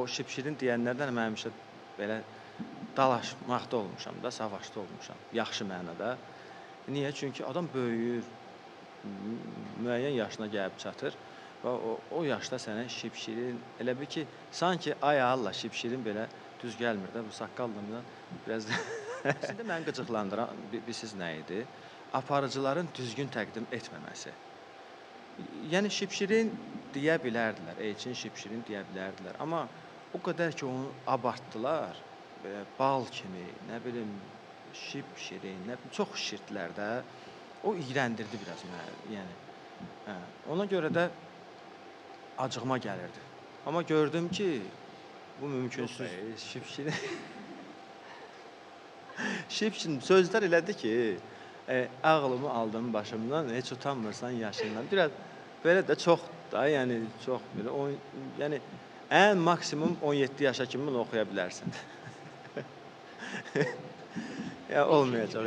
O şipşirin deyənlərdən mən həmişə belə dalaşmaqda olmuşam da, savaşda olmuşam. Yaxşı mənada. Niyə? Çünki adam böyüyür, müəyyən yaşına gəlib çatır və o yaşda sənə şipşirin elə bil ki, sanki ay Allah şipşirin belə düz gəlmir də bu saqqalla biraz da. Əslində məni qıcıqlandıran bilirsiz nə idi? Aparıcıların düzgün təqdim etməməsi. Yəni şipşirin deyə bilərdilər, Elçin şipşirin deyə bilərdilər. Amma o qədər ki onu abartdılar, belə bal kimi, nə bilim şipşirin, nə bilim çox şişirdilər də. O iyrəndirdi biraz məni, yəni. Hə, ona görə də acığıma gəlirdi. Amma gördüm ki, bu mümkünsüz. Şipşirin. Şipşirin sözlər elədi ki, ağlımı aldım başımdan, heç utanmırsan yaşından. Biraz belə də çox da, yəni çox belə on, yəni ən maksimum 17 yaşa kimi bunu oxuya bilərsən. Ya olmayacaq.